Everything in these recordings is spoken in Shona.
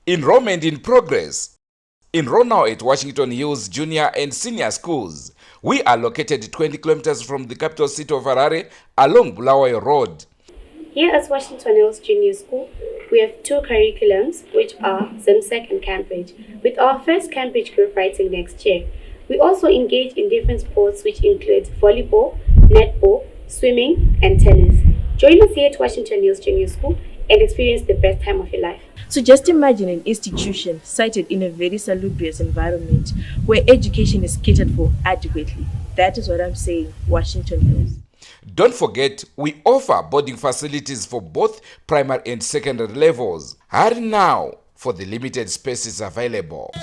Enrollment in progress. Enroll now at Washington Hills Junior and Senior Schools. We are located 20 kilometers from the capital city of Harare along Bulawayo Road. Here at Washington Hills Junior School, we have 2 curriculums, which are ZIMSEC and Cambridge, with our first Cambridge group writing next year. We also engage in different sports, which include volleyball, netball, swimming, and tennis. Join us here at Washington Hills Junior School and experience the best time of your life. So just imagine an institution sited in a very salubrious environment where education is catered for adequately. That is what I'm saying, Washington Hills. Don't forget, we offer boarding facilities for both primary and secondary levels. Hurry now for the limited spaces available.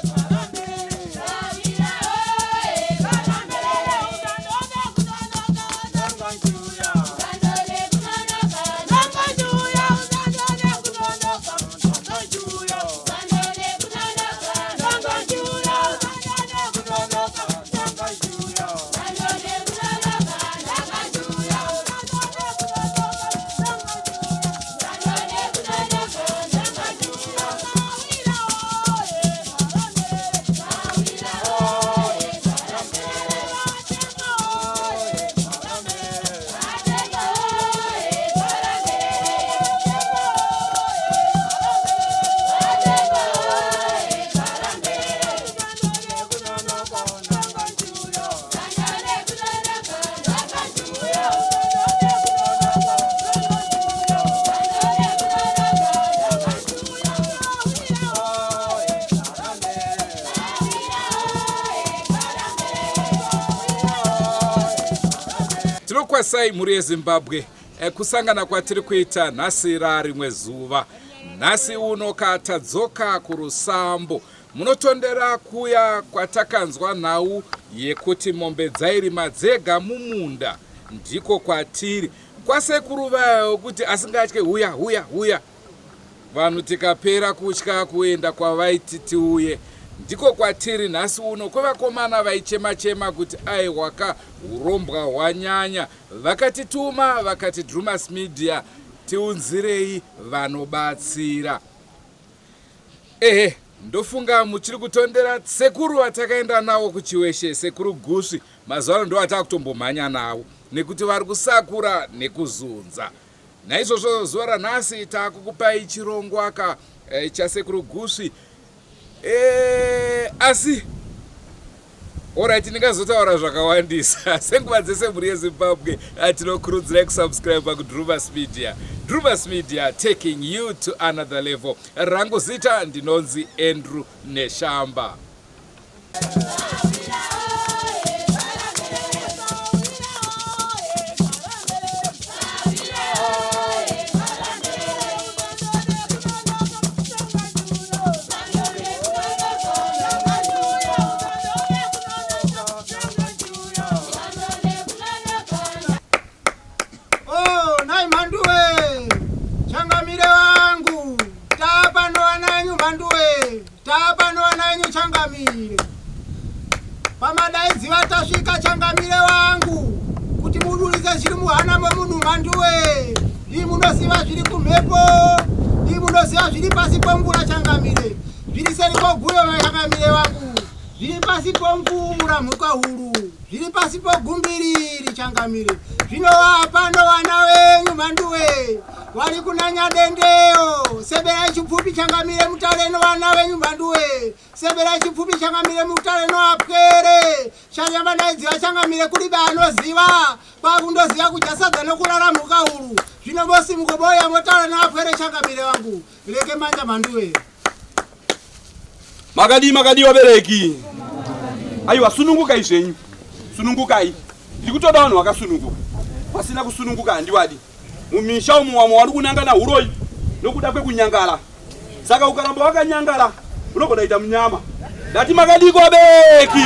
Tinokwasai mhuri yeZimbabwe eh, kusangana kwatiri kuita nhasi rarimwe zuva. Nhasi uno ka tadzoka kuRusambo. Munotondera kuya kwatakanzwa nhau yekuti mombe dzairima dzega mumunda. Ndiko kwatiri kwasekuru vaya wekuti asingatye huya huya huya. Vanhu tikapera kutya kuenda kwavaiti tiuye. Ndiko kwatiri nhasi uno kwevakomana vaichema chema kuti aiwaka hurombwa hwanyanya. Vakatituma vakati Drewmas Media tiunzirei vanobatsira. Ehe ndofunga muchiri kutondera sekuru vatakaenda nawo kuChiweshe, sekuru Gusvi. Mazuva ano ndovatakutombomhanya navo nekuti vari kusakura nekuzunza. Naizvozvo zuva ranhasi takukupai chirongwa ka eh, chasekuru Gusvi. Eh, asi Alright, ndingazotaura zvakawandisa senguva dzese mhuri yeZimbabwe eh, tinokurudzirai kusubscribe kuDrewmas Media. Drewmas Media taking you to another level. Rangu zita ndinonzi Andrew Neshamba. Oh, nhai Mhanduwe, changamire wangu, taapano vana venyu Mhanduwe, taapano vana venyu changamire. Pamadaidziva tasvika changamire wangu, kuti mudurise zviri muhana momunhu Mhanduwe. Ii munoziva zviri kumhepo, ii munoziva zviri pasi pomvura changamire, zviri seri kwoguyo changamire wangu, zviri pasi pomvura mhuka huru. Zviri pasi pogumbiriri changamire. Zvino pano vana venyu mhanduwe vari kuna Nyadendeo. Seberai chipfupi changamire mutare novana venyu mhanduwe. Seberai chipfupi changamire mutare noapwere. Shanyamba ndaiziva changamire kuri anoziva. Kwakundoziva kudya sadza nokurara mhuka huru. Zvino mosimuka boya motare noapwere changamire wangu. Leke manja mhanduwe. Makadii makadii vabereki? Aiwa sunungukai zvenyu. Sunungukai. Ndiri kutoda vanhu vakasununguka. Pasina kusununguka handiwadi. Mumisha umu wamwe wari kunangana huroyi nokuda kwekunyangara. Saka ukaramba wakanyangara unogona kuita munyama. Ndati makadii vabereki?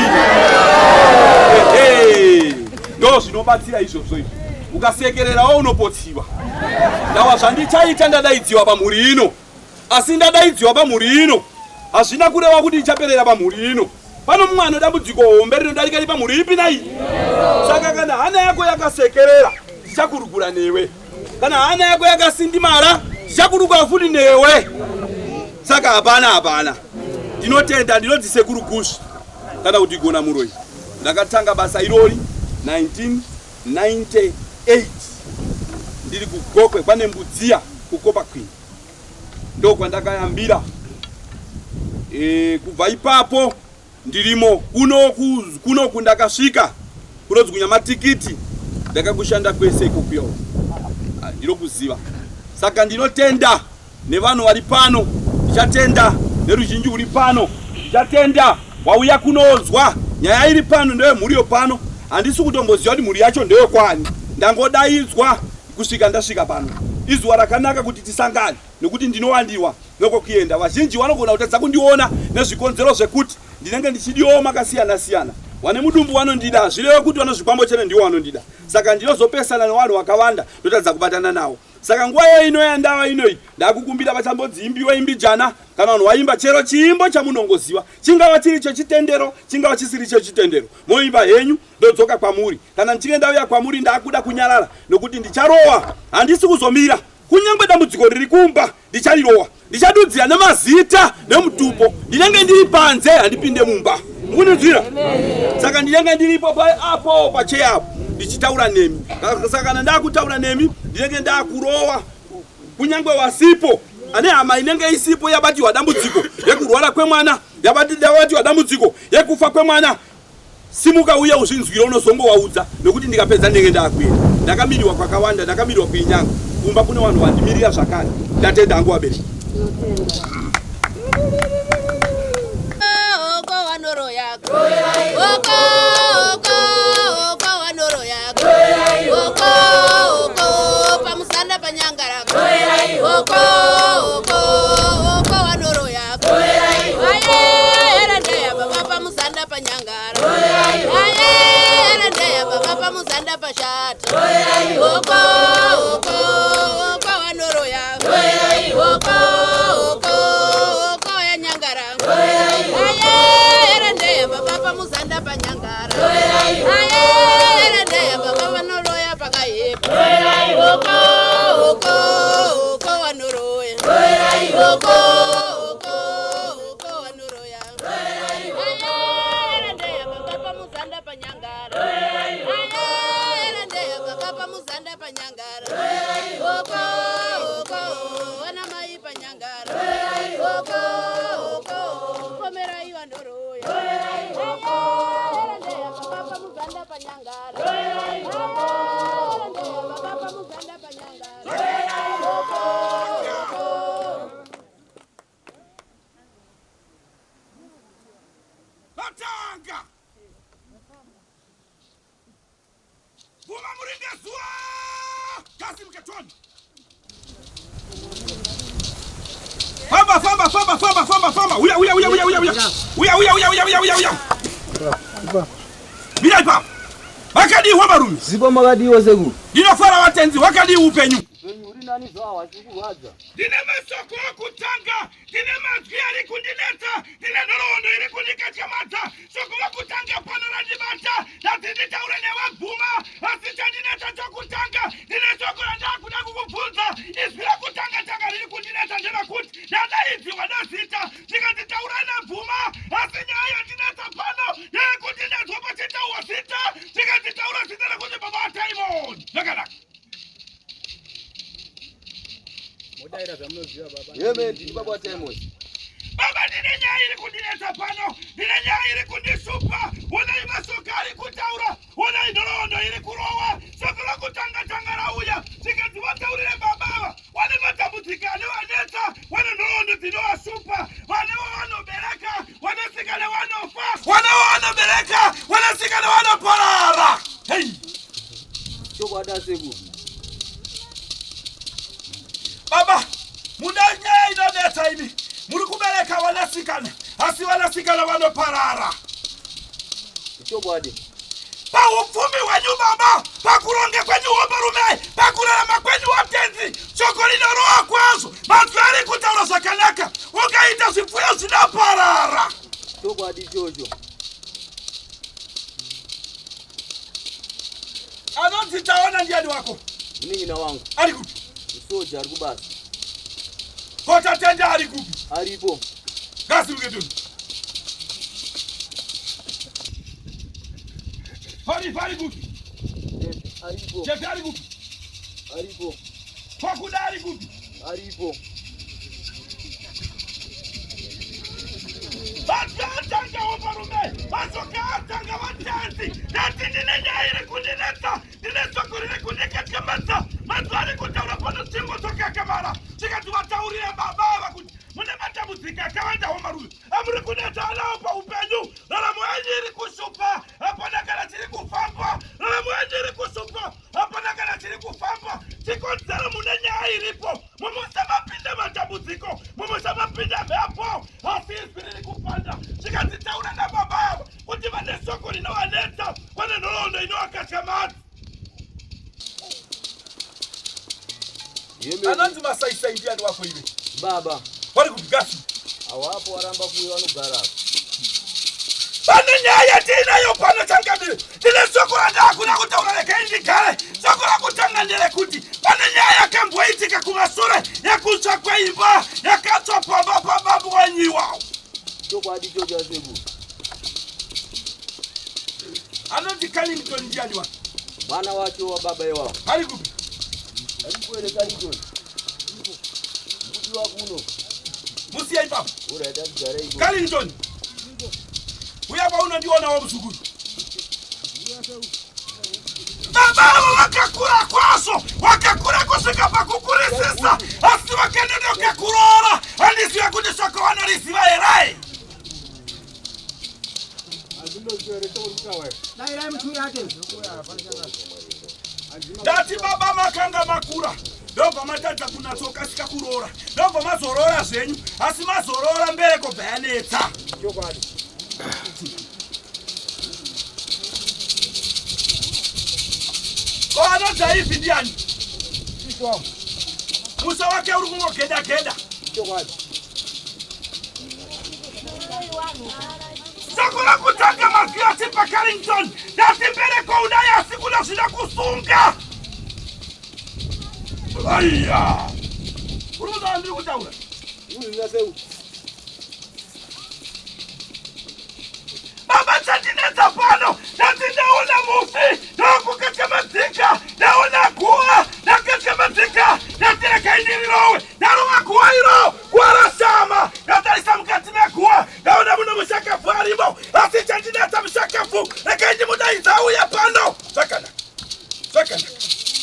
Ehe. Ndo zvinobatsira izvozvo izvi. Ukasekererawo unopotsiwa. Ndawa zvandichaita ndadaidziwa pamhuri ino. Asi ndadaidziwa pamhuri ino hazvina kureva kuti ichaperera pamhuri ino. Pano mumwe ano dambudziko hombe rinodarika nepamhuri ipi nai. Saka kana hana yako yakasekerera ndichakurukura newe. Kana hana yako yakasindimara ndichakurukura futi newe. Saka hapana hapana. Ndinotenda, ndinonzi Sekuru Gusvi kana kuti Gona Muroyi. Ndakatanga basa irori 1998 ndiri kuGokwe kwaNembudziya kuCopper Queen. Ndokwandakayambira. E, kubva ipapo Ndirimo kuno kuno kundakasvika kunonzi kunyamatikiti ndakakushanda kwese ikokuya uko ah, ndinokuziva saka ndinotenda nevanhu vari pano ndichatenda neruzhinji ruri pano ndichatenda wauya kunonzwa nyaya iri pano ndeyemhuri yopano handisi kutomboziva kuti mhuri yacho ndeyokwani ndangodaidzwa kusvika ndasvika pano izuva rakanaka kuti tisangane nekuti ndinowandiwa Ndokwekuenda. Vazhinji vanogona kutadza kundiona nezvikonzero zvekuti ndinenge ndichidiwawo makasiyana siyana. Wane mudumbu vanondida hazvireve kuti vane zvikwambo chete ndivo vanondida. Saka ndinozopesana nevanhu vakawanda ndotadza kubatana navo. Saka nguva iyoyi ino yandava inoyi ndakukumbira vachambonzi imbiwe imbijana kana vanhu vaimba chero chiimbo chamunongoziva chingava chiri chechitendero chingava chisiri chechitendero moimba henyu ndodzoka kwamuri. Kana ndichinge ndauya kwamuri ndakuda kunyarara nokuti ndicharowa handisi kuzomira. Kunyangwe dambudziko riri kumba ndicharirowa, ndichadudzira nemazita nemutupo. Ndinenge ndiri panze, handipinde mumba. Mukunzwira? Saka ndinenge ndiripo apo pacheya apo ndichitaura nemi. Saka kana ndakutaura nemi ndinenge ndakurowa kunyangwe wasipo ane hama inenge isipo yabatiwa dambudziko yekurwara kwemwana yabatiwa dambudziko yekufa kwemwana Simuka uye uzvinzwire unozongovaudza nekuti ndikapedza ndinenge ndakuenda. Ndakamirwa kwakawanda, ndakamirwa kuInyanga. Kumba kune vanhu vandimirira zvakare. Ndatenda hangu vabereki. Oko vanoroya. Oko, oko, oko vanoroya. Oko, oko, pamusana panyangara. Oko, oko, oko vanoroya. Aye, ndeya baba pamusana panyangara. Aye, ndeya baba pamusana pashata. Oko, oko, oko vanoroya. Oko, oko, oko yanyangara. Aye, ndeya baba pamusana panyangara. Aye, ndeya baba vanoroya pakaipa. Oko, oko, oko vanoroya. Oko, oko, oko vanoroya. Aye, ndeya baba pamuzanda panyangara. Aye, ndeya baba pamuzanda panyangara. Oko, oko, vana mai panyangara. Oko, oko, komerai vanoroya. Aye, ndeya baba pamuzanda panyangara. Aye, ndeya baba pamuzanda panyangara. Vatanga Bvuma muringe zuva kasi muketoni Famba famba famba famba famba famba uya uya uya uya uya uya uya uya uya uya uya uya uya Mira ipapo Makadii varume? Zipo makadiwa sekuru. Ndinofara vatenzi wakadii upenyu? Upenyu huri nani zvawo hachiri kurwadza. Ndine masoko okutanga, ndine mazwi ari kundinetsa, ndine nhoroondo iri kundikatyamadza. Shoko rokutanga pano randibata, ndati nditaure nevabvuma, asi chandinetsa chokutanga, ndine shoko randakuda kukubvunza. Izwi rokutanga tanga riri kundinetsa nderekuti ndadaidziwa nezita, ndikati taurai nabvuma, asi nyaya yandinetsa pano ndeyekuti ndanzwa pachitaurwa zita, ndikati taura zita rekuti baba vaTimon. Zvakanaka. Modaira zvamunoziva baba. Yeme ndini baba waTimon. Baba ndine nyaya iri kundinetsa pano, ndine nyaya iri kundishupa. Honai mashoko ari kutaura, honai nhoroondo iri kurowa. Shoko rokutanga tanga rauya, zvikanzi vataurire baba ava vane matambudziko anovanetsa, vane nhoroondo dzinovashupa, vane vavanobereka, vanasikana vanofa, vana vavanobereka, vanasikana vanoparara. Hey! Chokwadi asekuru. Baba, mune nyaya inonetsa imi. Muri kubereka vanasikana, asi vanasikana vanoparara. Chokwadi. Paupfumi hwenyu baba, pakuronga kwenyu hombarume, pakurarama kwenyu watenzi, shoko rinorowa kwazvo. Mazwi ari kutaura zvakanaka, ukaita zvipfuyo zvinoparara. Chokwadi ichocho. Anonzi Taona ndiani wako? Munin'ina wangu. Ari kupi? Musoja ari kubasa. Ko Tatenda ari kupi? Aripo. Ngasimuke tuni. Fari fari kupi? Aripo. Chefe ari kupi? Aripo. Kwakuda ari kupi? Aripo. Vatanga varume vasoka atanga vatanzi ndati ndine nyaya iri kundinetsa ndine soko riri kundikatyamadza manzwa ari kutaura pano tsvimbo dzakakamara chikati vataurire baba ava kuti mune matambudziko akawandawo marume amuri kunetsa anawo paupenyu raramo yenyu iri kushupa hapana kana chiri kufamba raramo yenyu iri kushupa hapana kana chiri kufamba chikonzero mune nyaya iripo mumusha mapinda matambudziko mumusha mapinda mhepo asi izwi riri kupanda zvikanzi taura nababa ava kuti vane soko rinovanetsa vane nhoroondo inovakatyamadza anonzi masaisai ndiyani wako iwe baba vari kubgasi awapo waramba kuuya vanogara apa pane nyaya yatiinayo pano changamire ndine shoko randaakuda kutaura regai ndigare shoko rakutanga nderekuti pane nyaya yakamboitika kumashure yekutsva kweimba yakatsva pamba pabambo wenyiwawo chokwadi chocho asekuru anonzi Carlington ndiyani wake mwana wacho wababa iwawo ari kupi aripo here Carlington mudiwa kuno musiya ipapo orit atigara iko Carlington uya paunondionawo muzukuru baba avo vakakura kwazvo vakakura kusvika pakukurisisa asi vakanonoka kuroora handiziva kuti shoko vanoriziva here Dairai muturi ake. Ndati baba makanga makura ndobva matadza kunatsokasika kuroora ndobva mazoroora zvenyu asi mazoroora mbereko bva yanetsa chokwadi ko anodza ivhi ndiani musa wake uri kungogeda geda chokwadi Shoko rakutanga mazwi achipa Carrington ndati mbereko unayo asi kuda zvida kusunga aiya uri kutaura ndiri kutaura unoziva sei baba chandinetsa pano ndati ndaona mufi ndakukachemadzika ndaona guva ndakachemadzika ndati regai ndirirowe ndarova guva iro guva rashama ndatarisa mukati meguva ndaona muno mushakabvu arimo asi chandinetsa mushakabvu regai ndimudaidza auye pano zvakanaka zvakanaka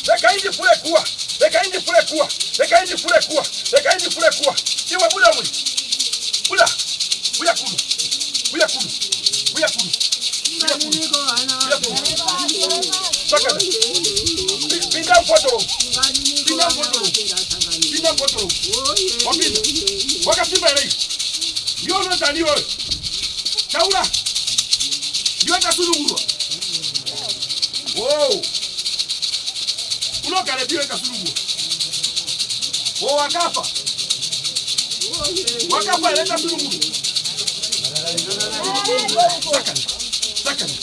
regai ndifure guva regai ndifure guva regai ndifure guva regai ndifure guva iwe buda muri buda uya kuno uya kuno uya kuno uya kuno uya kuno zvakanaka pinda mubhodhoro pinda mubhodhoro pinda mubhodhoro wapinda wakasimba here iwe ndiwe unonzani iwewe taura ndiwe tasunungurwa wo unogara ndiwe tasunungurwa wo wakafa wakafa here tasunungurwa Zvakanaka.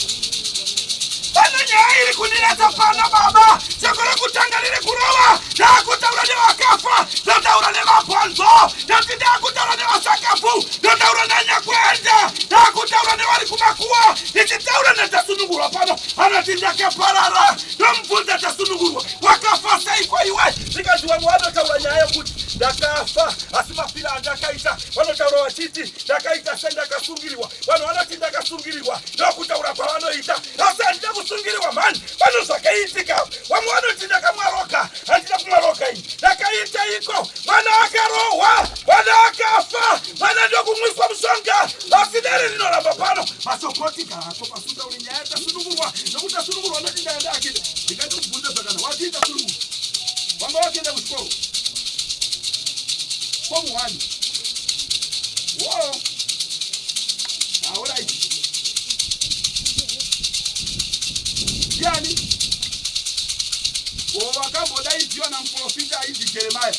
Pane nyaya iri kundinetsa pano baba shoko rekutanga riri kurova ndaakutaura nevakafa ndotaura nevabhonzo ndati ndaakutaura nevasakafu ndotaura nanyakuenda ndaakutaura nevari kumakuwa ndichitaura netasunungurwa pano anoti ndakaparara ndomubvunza tasunungurwa wakafa seiko iwe zvikanzi vamwe vanotaura nyaya yokuti ndakafa asi mafira andakaita vanotaura vachiti ndakaita sendakasungirirwa vanhu vanoti ndakasungirirwa ndokutaura kwavanoita asi handina kusungirirwa mhani pano zvakaitika vamwe vanoti ndakamwaroka handina kumwaroka ini ndakaita iko mwana akarohwa mwana akafa mwana ndokumwiswa mushonga asi dare rinoramba pano masokoti kako pasuta uri nyaya tasunungurwa nokuti tasunungurwa noti ndaenda akida ndikati kubvunza zvakana watii tasunungurwa wanga wakienda kuchikoro form 1 wo alright ndiani wo wakambodaidziwa namuprofita ainzi Jeremaya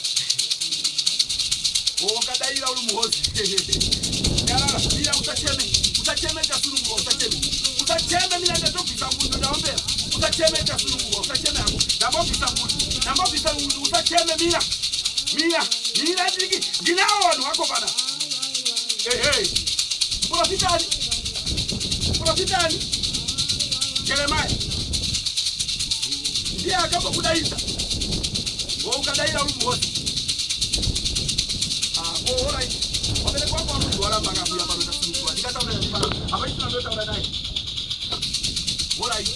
wo wakadaira uri muhozi nyarara mira usacheme usacheme tasunungurwa usacheme usacheme mina ndatobvisa ngundu ndaombera usacheme tasunungurwa usacheme hako ndambobvisa ngundu ndambobvisa ngundu usacheme mira Mira, mira ndiki ndinawo vanhu vako pana. Ehe. Profitani. Profitani. Jeremiah. Ndiye akambokudaidza. Ukadaira uri muhosi. Ah, oh, all right. Wabereki wako vanonzi waramba akakuya pano tasunungurwa. Ndikataura naye pano. Hapachisina ndotaura naye. All right.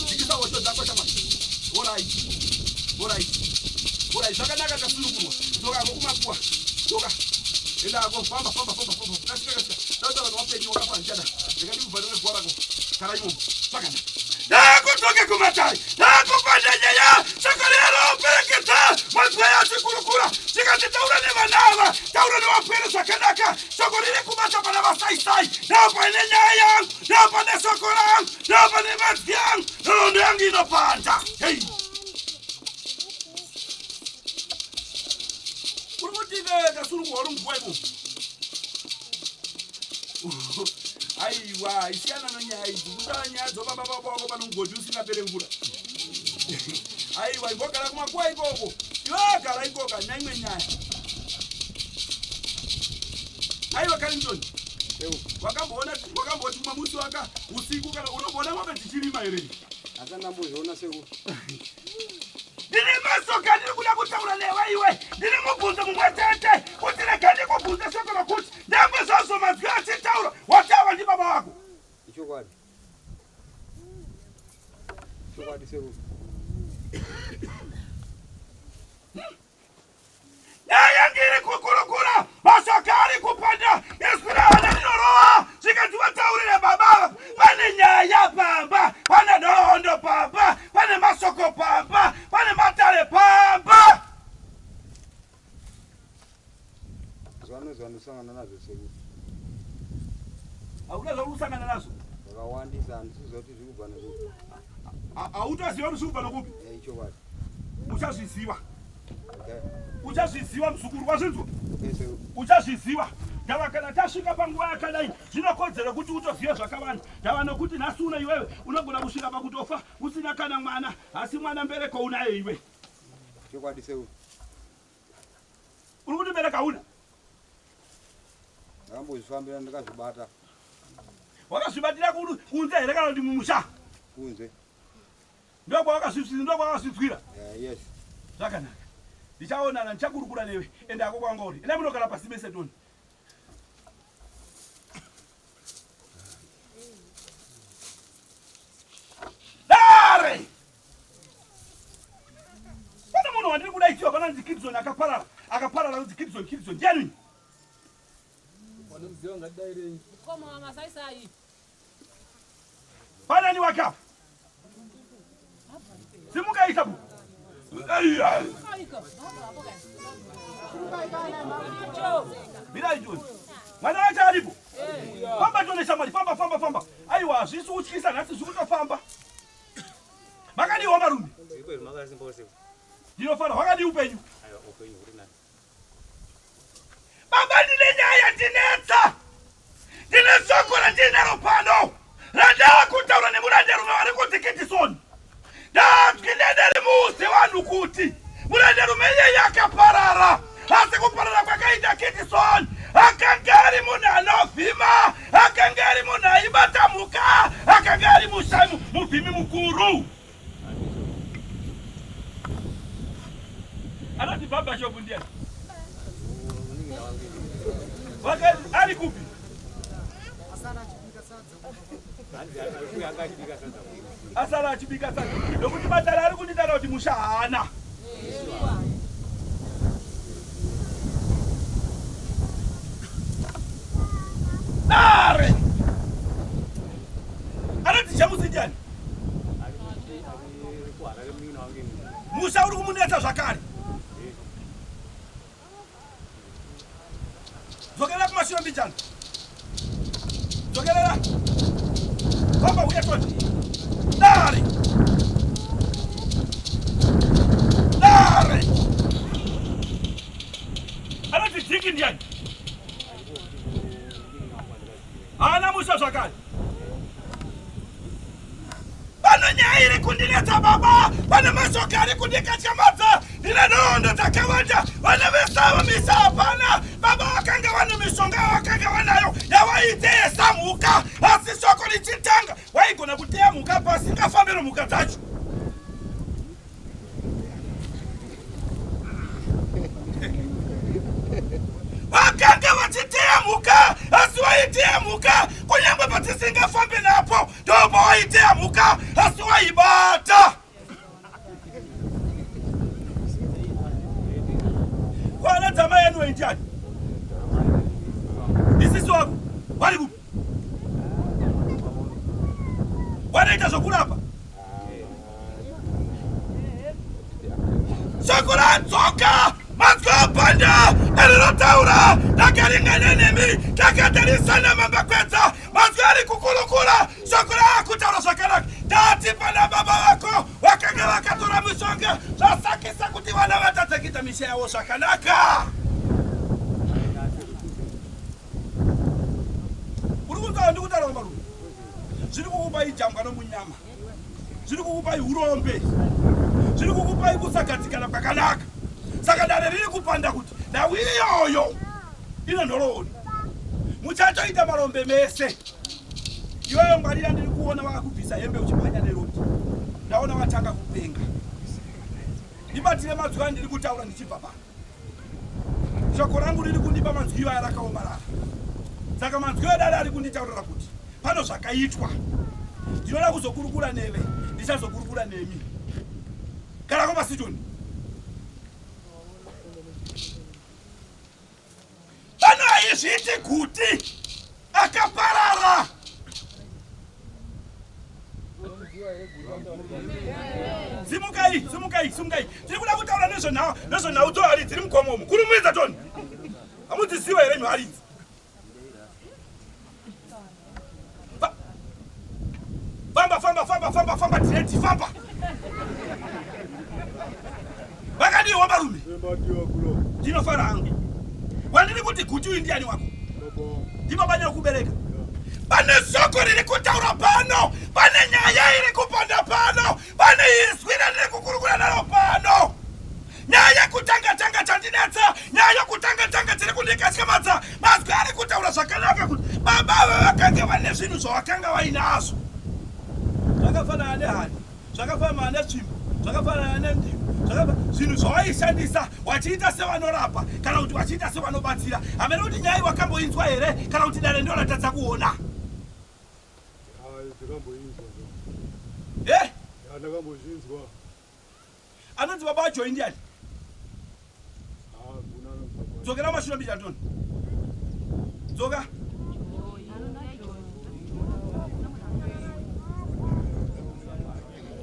Dzikisa hosho dzako shamwari. All right. All right. All right. Zvakanaka tasunungurwa. Dzoka hako kumakuwa. Dzoka. Enda hako. Famba, famba, famba, famba. Kasika, kasika. Ndautaura newapenyu wakafa handichada. Rega ndikuvharire guva rako. Gara imomo. Zvakanaka. Ndakudzoke kumatare. Ndakupanda nyaya. Shoko rero pereketa. Mazwi achikurukura. Tikati taura nevana ava. Taura nevapwere zvakanaka. Shoko riri kubata pana vasaisai. Ndopane nyaya yangu. Ndopane shoko rangu. Ndopane mazwi angu. Nhoroondo yangu inopanda. Hey. Uri kuti kasurungwa uri muguva imomo. Aiwa, isiyana nonyaya idzi. Kutaura nyaya dzobaba baba wako pano mugodhi usingapere mvura. Aiwa, imbogara kumakuwa ikoko. Iwe gara ikoko, handina imwe nyaya. Aiwa, Carrington. Wakamboona wakamboti mumwe musi waka usiku kana unomboona mombe dzichirima here? Asi ndambozviona sekuru. Ndine masoka ndiri kuda kutaura newe iwe. Ndine mubvunzo mumwe chete kuti rega ndikubvunze shoko rokuti nyangwe zvazvo mazwi achitaura wataura ndibaba wako. Ichokwadi. Chokwadi sekuru. Nyaya ngiri kukurukura mashoko ari kupanda izwi rehana rinorova zvikanzi vataurire baba ava pane nyaya pamba pane nhoroondo pamba pane mashoko pamba pane matare pamba. Zvano zvandosangana nazvo sekuru. Hauna zvauri kusangana nazvo? Zvakawandisa handisiziva kuti zviri kubva nekupi. Hautoziva kuti zviri kubva nokupi? Eh, ichokwadi. Uchazviziva. Okay. Uchazviziva muzukuru, wazvinzwa? Okay, sekuru. Uchazviziva. Ndava kana tasvika panguva yakadai zvinokodzera kuti utozive zvakawanda. Ndava nokuti nhasi uno iwewe unogona kusvika pakutofa usina kana mwana, asi mwana mbereko unaye iwe. Chokwadi sekuru. Uri kuti mbereko hauna? Ndakambozvifambira ndakazvibata. Wakazvibatira kunze here kana kuti mumusha? Kunze. Ndokwawakazvitswira? Yeah, yes. Zvakanaka. Ndichaonana, ndichakurukura newe. Enda hako kwanga uri. Enda munogara pasi mese toni. Dare! Pane munhu wandiri kuda ichiwa pana nzi Kidson akaparara. Akaparara nzi Kidson, Kidson. Ndiani? Vanomuziva ngatidairei. Mukoma wamasaisai. Panani wake apa? Simuka isa bu. Mirai John. Mwana wacho aripo. Famba John shamwari, famba famba famba. Aiwa hazvisi kutyisa nhasi zviri kutofamba. Makadii wamarume? Ndinofara, hwakadii upenyu? Baba, ndine nyaya yandinetsa. Ndine shoko randinaro pano randakutaura nemurandarume vari kunzi Kidison. Ndanzwi nedere muudze vanhu kuti murandarume iyeye akaparara, asi kuparara kwakaita Kidison akanga ari munhu anovhima, akanga ari munhu aibata mhuka, akanga ari muvhimi mukuru. Anoti baba shop ndiani? Waka ari kupi? Asara achibika sadza. Nokuti matare ari kunditaura kuti musha haana. Dare! Anoti Jamusi ndiani? Musha uri kumunetsa zvakare. Dzokerera kumashure mbijana. Dzokerera. Famba uye toni. Dare. Dare. Anoti Dhiki ndiani? Haana musha zvakare. Pano nyaya iri kundinetsa baba, pane mashoko ari kundikatyamadza. Ndine nhoroondo dzakawanda. Vana vese ava misa hapana. Baba vakanga vane mishonga yavakanga vanayo yavaiteyesa mhuka, asi shoko richitanga waigona kuteya mhuka pasingafambiro mhuka dzacho. Vakanga vachiteya mhuka, asi vaiteya mhuka kunyange patisingafambi napo, ndopawaiteya mhuka, asi waibata. Kwana dzamai anyway ndiani? Ndisisi wako vari kupi? Wanoita zvokurapa? Shoko radzoka mazwi apanda dare rotaura takaringana nemi takatarisana mambakwedza mazwi ari kukurukura shoko raakutaura zvakanaka tati pana baba vako vakanga vakatora mishonga zvasakisa kuti vana vatadze kuita misha yavo zvakanaka uri kunzwa ndikutaura marume zviri kukupa ijambwa nomunyama zviri kukupai urombe zviri kukupai kusagadzikana kwakanaka saka dare riri kupanda kuti nhau iyoyo ine nhoroondo muchatoita marombe mese iweyo ngwarira ndiri kuona wakakubvisa hembe uchimhanya nerodi ndaona watanga kupenga ndibatire mazwi andiri kutaura ndichibva pano shoko rangu riri kundipa manzwi iwaya rakaomarara saka manzwi edare ari kunditaurira kuti pano zvakaitwa ndinoda kuzokurukura neve ndichazokurukura nemi kana kopasitoni pano haizviiti guti akaparara simukai simukai simukai tiri kuda kutaura nezvenhau dzohari dziri mugomo umu kurumidza toni hamudziziva here nhu hari idzi Famba famba famba famba famba direct famba. Vakadii wambarume? Ndinofara hangu. Wandiri kuti guti uyu ndiani wako? Ndibaba nyakubereka. Pane soko riri kutaura pano, pane nyaya iri kupanda pano, pane izwi randiri kukurukura naro pano. Nyaya yekutanga tanga chandinetsa, nyaya yokutanga tanga chiri kundikatyamadza. Mazwi ari kutaura zvakanaka kuti baba ava vakanga vane zvinhu zvavakanga vainazvo zvakafanana nehari, zvakafanana netsvimbo, zvakafanana nendiro, zvinhu zvavaishandisa wachiita sevanorapa kana kuti wachiita sevanobatsira. Hameno kuti nyaya wakamboinzwa here kana kuti dare ndo ratadza kuona. Eh? Ndakambozvinzwa. Anonzi baba aJoy ndiani? Dzokera mashure mbijana Tony. Dzoka.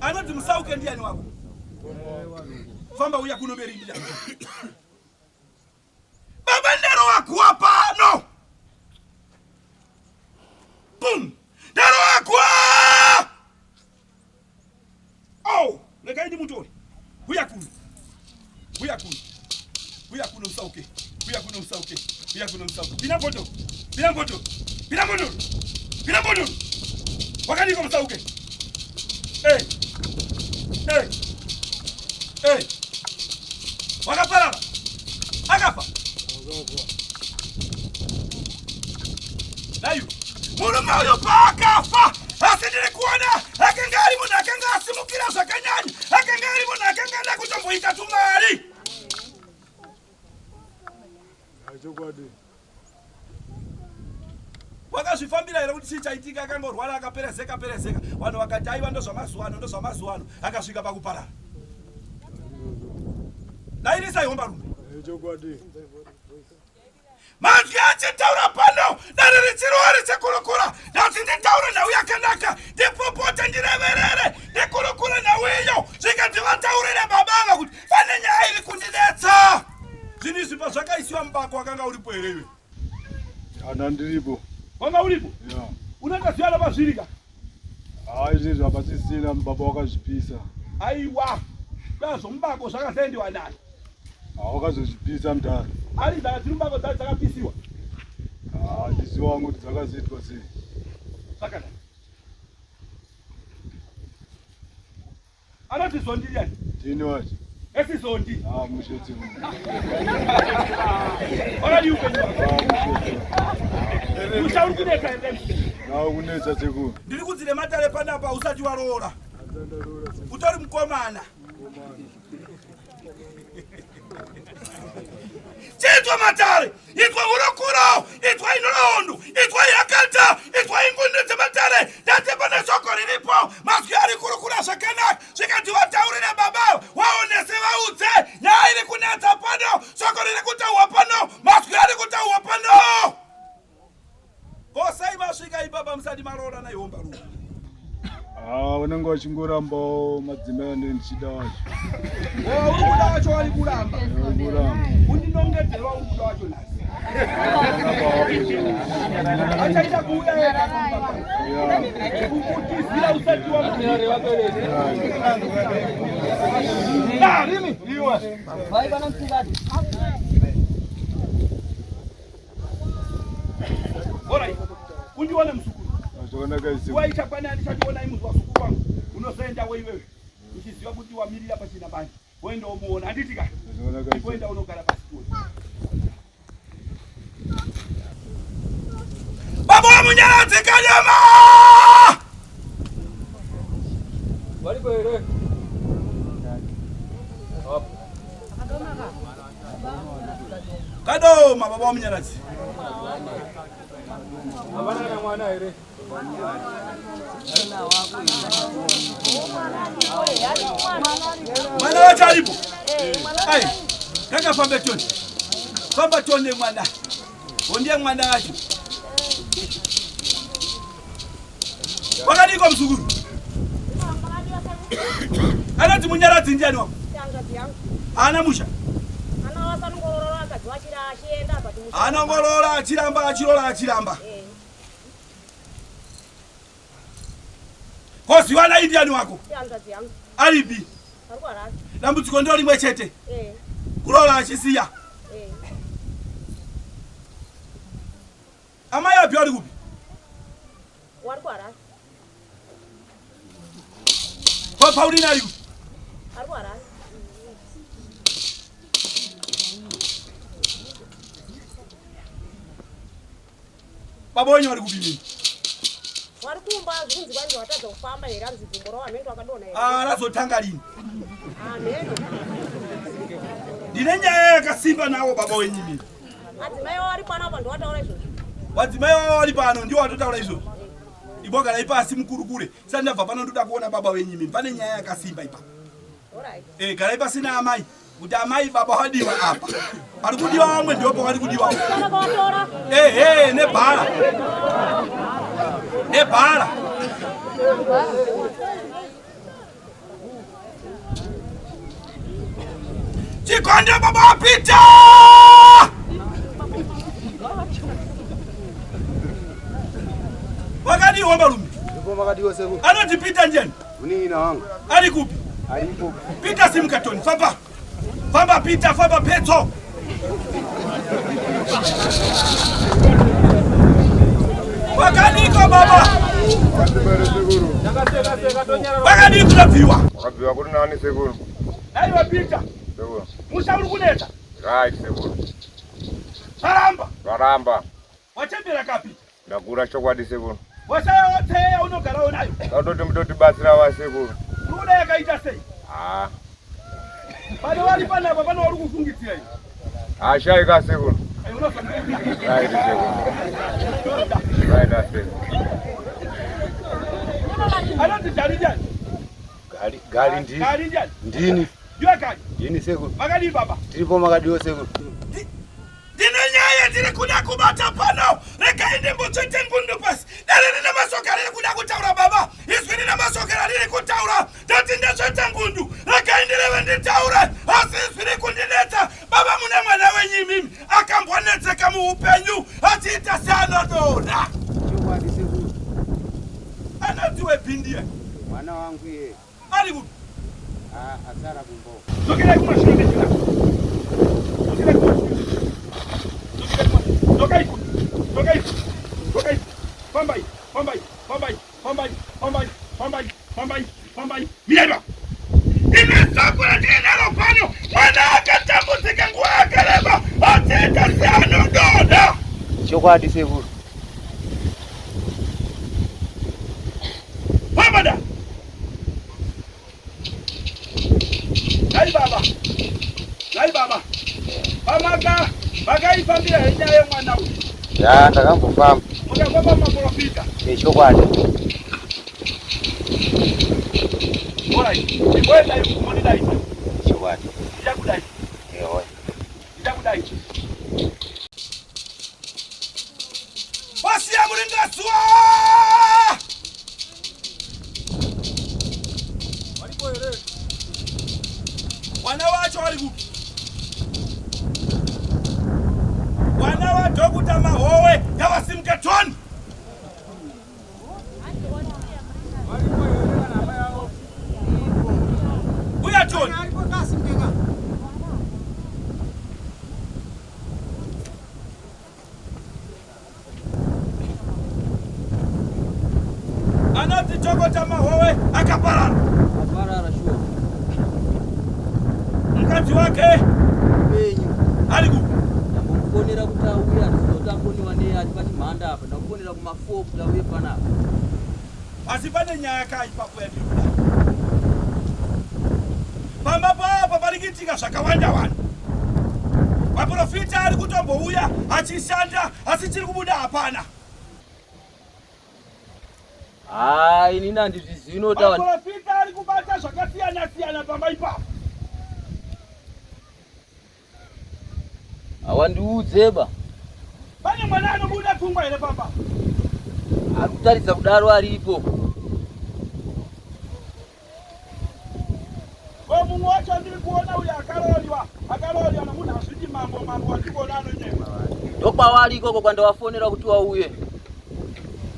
Anonzi Musauke ndiani wako? Famba uya kuno mberi mbijana. Baba ndero wakuwa pano. Boom. Ndero wakuwa. Oh, regai ndimutore. Huya kuno. Huya kuno. Huya kuno usauke. Huya kuno usauke. Huya kuno usauke. Pina mboto. Pina mboto. Pina mboto. Pina mboto. Wakadiko musauke. Hey. Hey. Hey. Wakaparara. Akafa. Nayu. Murume uyo paakafa asi ndiri kuona akanga ari munhu akanga asimukira zvakanyanya akanga ari munhu akanga ada kutomboita tumari chokwadi wakazvifambira here kuti chii chaitika akangorwara akaperezeka perezeka vanhu vakati aiwa ndozvamazuva ano ndozvamazuva ano akasvika pakuparara dairisai hombarume chokwadi Manzwi achitaura pano, dare richirova richikurukura. Nhasi nditaure nhau yakanaka, ndipopote, ndireverere, ndikurukure nhau iyo, zvikanzi vataurire baba ava kuti pane nyaya iri kundinetsa. Zvinhu izvi pazvakaisiwa mubako wakanga uripo here iwe? Ana ndiripo. Wanga uripo? Yeah. Unotoziva pazviri ka? Haa izvezvi hapasisina baba wakazvipisa. Aiwa. Zvomubako zvakazoendiwa nani? Haa wakazozvipisa mudhara. Ari dzaka dziri mubako dzacho dzakapisiwa. Haa ndiziva wangu kuti dzakazoitwa sei. Zvakadai. Anoti zondiri ani? Ndini wacho. Esizondi. Ah, mushe sekuru. Wakadii upenyu wako? Musha uri kunetsa here? Nawo kunetsa sekuru. Ndiri kunzi nematare panapa usati waroora. Utori mukomana. Chiitwa matare, itwa hurukuro, itwa inhoroondo, itwa yakata, itwa ingundu dzematare. Ndati pane shoko riripo, mazwi ari kurukura zvakanaka, zvikati vataurire baba, waonese vaudze nyaya iri kunetsa pano, shoko riri kutaurwa pano, mazwi ari kutaurwa pano. Ko sei masvika ipapa musati maroorana ihombarume? Ah, unenge wachingorambawo madzimai anenge ndichida wacho. Oh, uri kuda wacho wari kuramba. Uri kuramba. Undinongedzera uri kuda wacho nhasi. Achaita kuuya ega kumba kwako. Kukutizira usati wamuira. Rini? Iwe. Alright. Undione muzukuru. Zvakanaka isi. Nguva ichakwana yandichachionai muzi wasukuru wangu. Unozoenda weiwewe. Uchiziva kuti wamirira pachina bani. Woenda womuona. Handiti ka? Zvakanaka isi. Woenda unogara pasi tuone. Baba waMunyaradzi Kanyama! Variko here? Kadoma baba waMunyaradzi. Havana kana mwana here? Mwana wacho aripo? Ai, ngakafambe tione. Famba tione mwana. Hondiye mwana wacho. Wakadiko mzukuru? Anoti Munyaradzi ndiani wako? Haana musha. Anongoroora achiramba achiroora achiramba. Koziwana ndiani wako? Aripi? Dambudziko ndiro rimwe chete. Kuroora achisiya. Amai Abhi wari kupi? Wari kuHarare. Pa Paulina ari kupi? Ari kuHarare. Baba wenyu wari kupi mimi? Wari kumba zvikunzi kwanzi watadza kufamba here anzi gumbo rawo hameno wakadonha here. Ah, razotanga lini? Hameno. Ndine nyaya yakasimba nawo baba wenyu mimi. Madzimai wavo vari pano apa ndiwataura izvozvo. Madzimai wavo vari pano ndiwo watotaura izvozvo. Ibogarai pasi mukurukure. Sati ndabva pano ndoda kuona baba wenyu mimi. Pane nyaya yakasimba ipapo. Eh, garai pasi naamai kuti amai baba wadiwa apa. Pari kudiwa vamwe ndipo pari kudiwa. Eh, eh, nebhara. Nebhara. Chikonde baba wapita. Wakadiwa malume. Ndipo makadiwa sekuru. Anoti Peter ndiani? Munin'ina wangu. Ari kupi? Aripo. Peter Simukatoni, famba. Famba Peter, famba Petso. Wakadiko baba. Wakadii kunabviwa? Wakabviwa kuri nani sekuru? Aiwa Peter. Sekuru. Musha uri kunetsa. Right sekuru. Varamba. Varamba. Wachembera kapi? Ndakura chokwadi sekuru. Washaya teya unogarawo nayo. Tatoti mutotibatsira vasekuru. Unoda yakaita sei? Ah. Pane vari panapa pane vari kufungidzira iyi. Ashaika sekuru. Ai unozondiudza. Right sekuru. Right sekuru. Anoti Gari ndiani? Gari gari ndini. Gari ndiani? Ndini. Ndiwe Gari. Ndini sekuru. Makadii baba? Tiripo makadiwa sekuru. Ndine nyaya ndiri kuda kubata pano, regai ndimbotsvete ngundu pasi. Dare rine mashoko ariri kuda kutaura baba, izwi rine mashoko ariri kutaura. Ndati ndatsveta ngundu, regai ndireve nditaure, asi izwi riri kundinetsa. Baba mune mwana wenyu imimi akambonetseka muupenyu achiita seanodonha. Chokwadi sekuru. Anoti wepindiye. Mwana wangu iye. Ari kupi? Ah, asara kumba. Dzokerai kumashure mechina. Dzokerai kumashure. Dzokerai kumashure. Dzokai kuno. Dzokai. Dzokai. Fambai, fambai, fambai, fambai, fambai, fambai, fambai, fambai. Mirai ipapo. Ine soko ratiinaro pano. Chokwadi sekuru. Baba! Nhai baba. Nhai baba. Pamaka makaifambira here nyaya yemwana uyu? Ya, ndakambofamba. Mukafamba maprofita. Nechokwadi. Alright. Ndimboenda mondidaidza. Chokwadi. Ndichakudai. Ewe. Ndichakudai. Wasiya muringazuva. Waripo here? Wana wacho wari kupi? Wana waDhokuta Mahowe ngavasimuke toni. Uya toni. Anoti Dhokota Mahowe akaparara. Aparara shuwa. Mukadzi wake Penyu. ari kupi? Ndambomufonera kuti auye hatizoti akoniwa nei ari pachimhanda apa. Ndamufonera kuma 4 kuti auye panapa. Asi pane nyaya ka ipapo yatiri kuda. Pamba papo pari kuitika zvakawanda wanda. Maprofita ari kutombouya achishanda asi chiri kubuda hapana. Haa inini handizvizivi notaura. Maprofita ari kubata zvakasiyana siyana pamba ipapo. Hawandiudze ba. Pane mwana anobuda pfungwa here pamba? Ari kutaridza kudaro aripo. Ko mumwe wacho ndiri kuona uyo akarooriwa, akarooriwa nomunhu azviti mambo mambo wandiri kuona anonyepa. Ndokwawari ikoko kwandawafonera kuti wauye.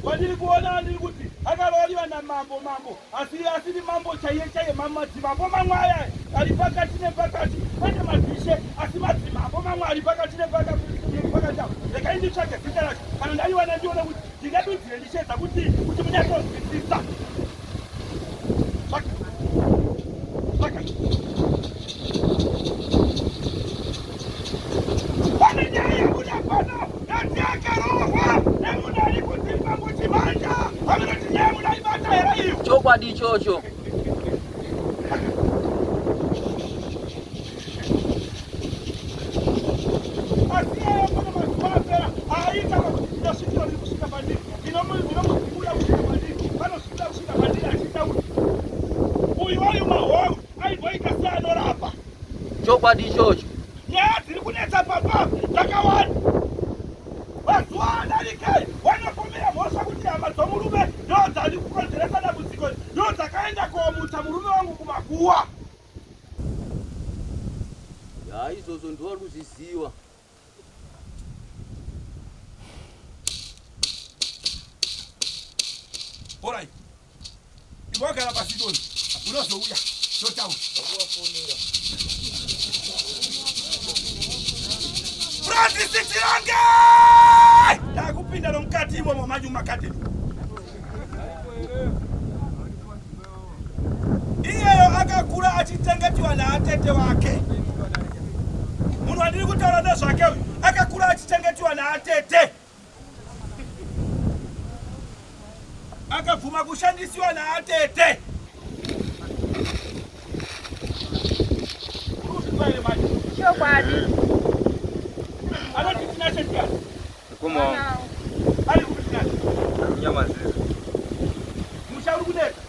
Wandiri kuona ndiri kuti akarooriwa namambo mambo asi asiri mambo chaiye chaiye madzimambo mamwe aya ari pakati nepakati kwete madzishe asi madzimambo mamwe ari pakati nepakati apo regai nditsvage zita racho kana ndaiwana ndione kuti ndingadudzire ndichiedza kuti kuti munyatsonzwisisa Pane nyaya yabuda pano yati akarohwa nemunhu ari kudzimba muchimanja amunoti nyaya munaibata here iyo? Chokwadi ichocho. Asi iyeyo pane mazuva apera aaita pakuti ndinosvikiro riri kusvika pandiri ndinomudzimura kusvika pandiri panosvika kusvika pandiri achiita kuti uyu wayu mahoro aimboita seanorapa Chokwadi ichocho. Nyaya dziri kunetsa pamba dzakawanda. Mazuva adarika wanopomera mhosva kuti hama dzomurume ndo dzari kukonzeresa dambudziko iri, ndo dzakaenda komutsa murume wangu kumakuwa. Ya izvozvo ndiwo vari kuzviziva. Alright. Imbogara pasi toni. Unozouya. Totaura. Francis Chirange! Ndakupinda nomukati imomo manyu makadeni. Iyeyo akakura achitengetiwa naatete wake. Munhu wandiri kutaura nezvake uyu akakura achitengetiwa naatete. Akabvuma kushandisiwa naatete. Chokwadi. Anoti Tinashe ndiani? Mukoma wangu. Ari kupi Tinashe? Nyamazizo. Musha uri kunetsa?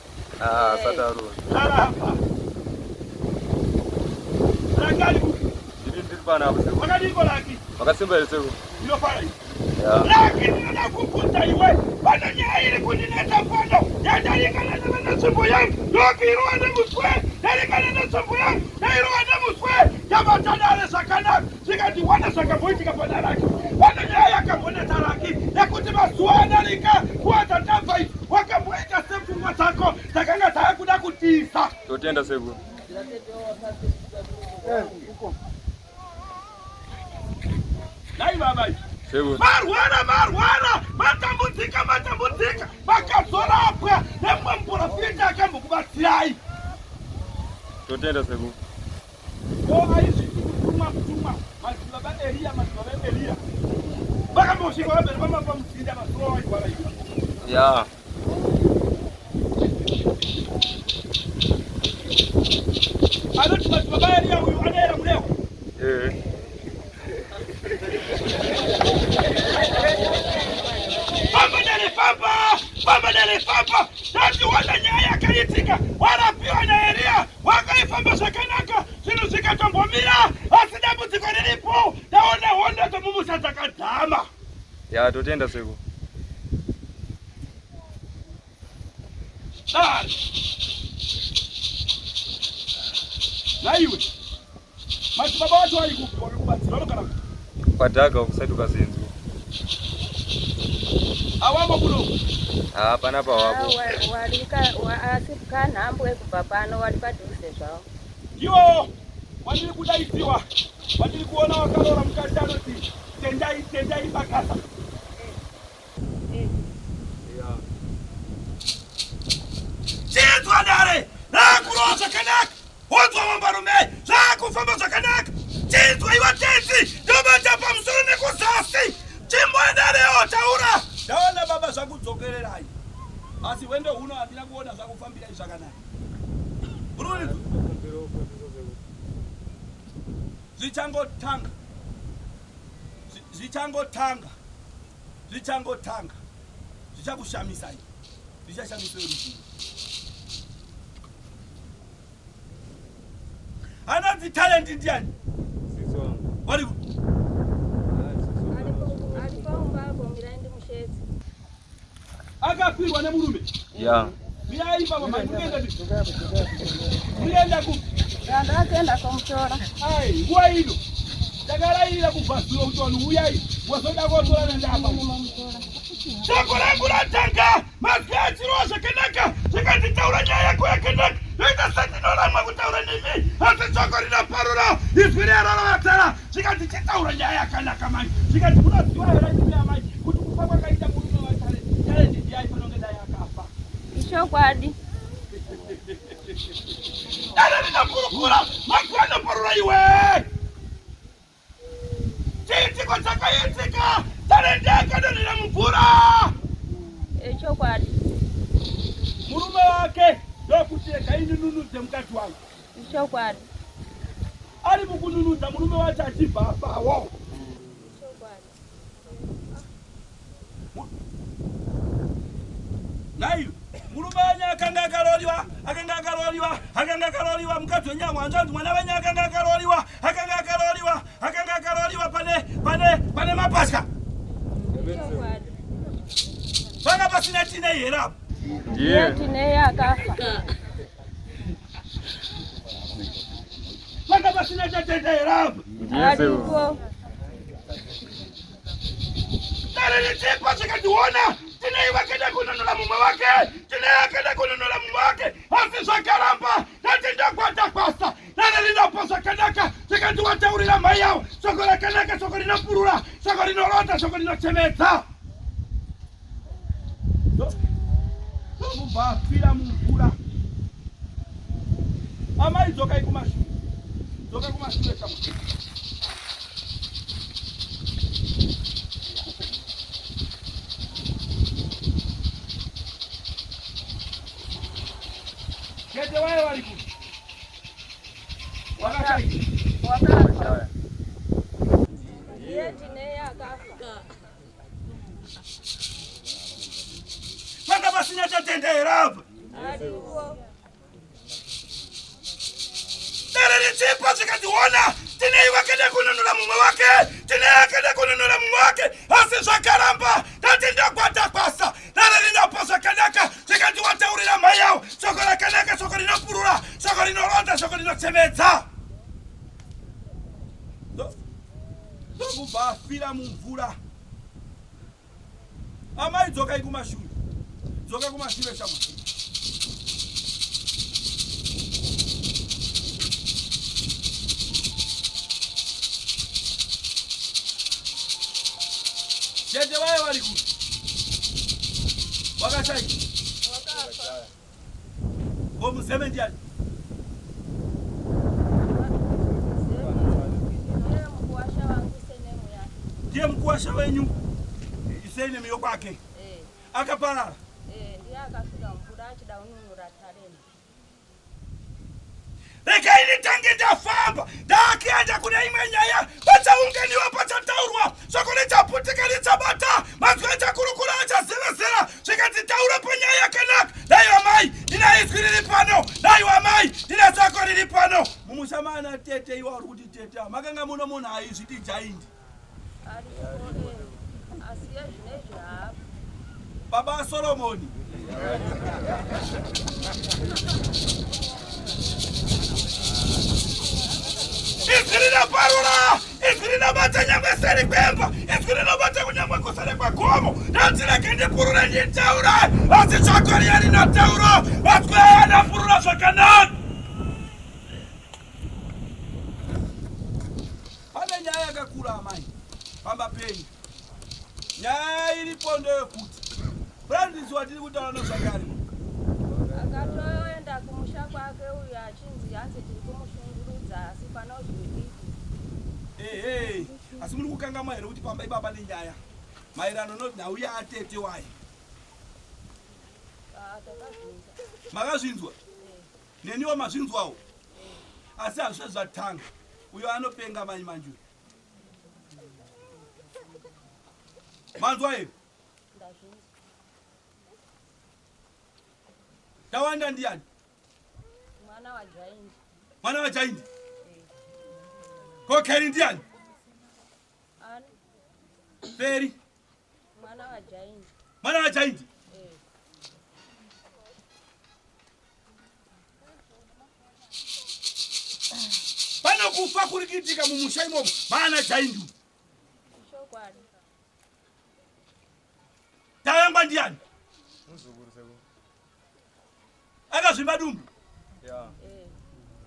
Ah, asati arova. Arapa. Raki ari kupi? Ndiri ndiri panapa sekuru. Wakadiko Raki? Makasimba here sekuru? Ndinofara ini. Ya. Raki ndinoda kubvunza iwe. Pane nyaya iri kundinetsa pano. Yandarikana netsvimbo yangu. Ndokuirova nemuswe. Ndarikana netsvimbo yangu. Ndairova nemuswe. Yabata dare zvakanaka. Zvikati wana zvakamboitika pana Raki. Pane nyaya yakambonetsa Raki yekuti mazuva adarika nguva dzatabva idzi wakamboita sepfungwa dzako dzakanga dzava kuda kutiza. Totenda sekuru. Nhai baba Sekuru. Marwara marwara matambudzika matambudzika makazorapwa nemumwe muprofita akambokubatsirai. Totenda sekuru. Ko aizviti kutumwa kutumwa madzibaba Eriya madzibaba Eriya vakambosvika vabera Ya. Anoti madzibaba Eriya uyu anoera Murehwa. Eh. Famba dare famba, famba dare famba. Tationa nyaya yakaitika, warapiwa naEriya, wakaifamba zvakanaka, zvinhu zvikatombomira, asi dambudziko riripo, taona hondo dzomumusha dzakadzama. Ya, totenda sekuru. Dare. Naiwe. Madzibaba vacho vari kupi vakakubatsira vanogara kupi? Kwadhaga kusati ukazinzwa. Awamo kuno. Ah, panapa wapo. Asi kanhambwe kubva pano wari padhuze zvavo. Ndiwo wandiri kudaidziwa wandiri kuona wakaroora mukadzi anoti tendai tendai bakasa. Chinzwa dare rakurova zvakanaka wonzwa vambarume zvakufamba zvakanaka chinzwa iwe tenzi ndobata pamusoro nekuzasi chimboendarewo taura ndaona baba zvakudzokererai asi hwendo huno handina kuona zvakufambirai zvakanaka Zvichangotanga zvichangotanga zvichangotanga zvichakushamisai zvichashamisa ruzhinji anonzi talent ndiani vari akafirwa nemurume ya mirai baba mai munoenda munoenda kupi ndakaenda komutora ai nguva ino ndakarairira kubva zuro kuti vanhu uyai wazoda kotora nendapa shoko rangu ratanga mazwi achirova zvakanaka zvikanzi taura nyaya yako yakanaka yoita sendinoramwa kutaura nemi asi shoko rinoparura izwi riyarorovatara zvikanzi chitaura nyaya yakanaka mai zvikanzi munoziva here imi amai kuti kufa kwakaita murume watalent ndiye aifanira kunge dai akafa Ichokwadi. Dare rinokurukura mazwi anoparura iwe chiitiko chakaitika talent akadonhera mumvura Ichokwadi. murume wake ndokuti rega indinunudze mukadzi wangu Ichokwadi. Ari mukununudza murume wacho achibva afawo. Nhai murume wenyu akanga akaroriwa akanga akaroriwa akanga akaroriwa mukadzi wenyu amwanzvanzi mwana wenyu akanga akaroriwa akanga akaroriwa akanga akaroriwa pane pane pane mapatya panga pasina tinei here apo Ndiye tinei akafa. Panga pasina chatenda here apa? Aripo. Dare richipa chikationa tinei vakaenda kunonora mumwe wake tinei akaenda kunonora mumwe wake asi zvakaramba tati ndagwatakwasa dare rinopa zvakanaka zvikanzi wataurira mai yavo shoko rakanaka shoko rinopurura shoko rinorota shoko rinochemedza Ndokubva afira mumvura. Amai dzokai kumashure. Dzoka kumashure shamwa. Tete waye vari kupi? Wakashaya. Wakafa. Ndiye tinei akafa. Panga pasina chatenda here apa? Dare richipa zvikandiona tinei vakaenda kununura mumwe wake tinei akaenda kununura mumwe wake asi zvakaramba ndati ndagwatakwasa dare rinopa zvakanaka zvikanzi wataurira mhai yavo shoko rakanaka shoko rinopurura shoko rinoronda shoko rinochemedza Ndokubva afira mumvura. Amai dzokai kumashure. Dzoka kumashure shamwa. Tete vaye vari kupi? Wakashaika. Ko muzeme ndiani? Ndiye mukuwasha wenyu. Isenemu yokwake. Eh. Akaparara. Eh, ndiye akasvika mvura achida kununura talent. Regai nditange ndafamba ndakuenda kune imwe nyaya. Pachaunganiwa, pachataurwa, shoko richaputika, richabata mazwi, achakurukura, achazevezera, zvikanzi taura panyaya yakanaka. Naiwa mai, ndina izwi riri pano. Naiwa mai, ndina shoko riri pano. Mumusha maana tete iwa uri kuti tete makanga muno munhu aizviti jaindi. Baba Solomoni. Izwi rinoparura, izwi rinobata nyangwe seri kwemba, izwi rinobata kunyangwe kuseri kwegomo. Ndati rege ndipurure nditaure, asi shoko riya rinotaura, mazwi aya anopurura zvakanaka. Pane nyaya yakakura amai pamba penyu. Nyaya iripo ndeyekuti Francis watiri kutaura nezvake ariko. Akatoenda kumusha kwake uyu achinzi hanzi tiri kumushungurudza asi pano zvidiki. Ehe, asi muri kukangamwa here kuti pamba ipapa pane nyaya maererano nenhau yaatete waye? Ah, takazvinzwa. Makazvinzwa? Neniwo mazvinzwawo? Asi hazvisati zvatanga. Uyo anopenga mai manje uyu. Manzwa here? Tawanda ndiyani? Mwana wa Jaindi. Mwana wa Jaindi? Ko Kerry ndiyani? Ani? Feri. Mwana wa Jaindi. Mwana wa Jaindi? Eh. Pano kufa kuri kuitika mumusha imomo maana Jaindi. Chokwadi. Tayangwa ndiyani? Muzukuru sekuru. Akazvimba dumbu. Yeah.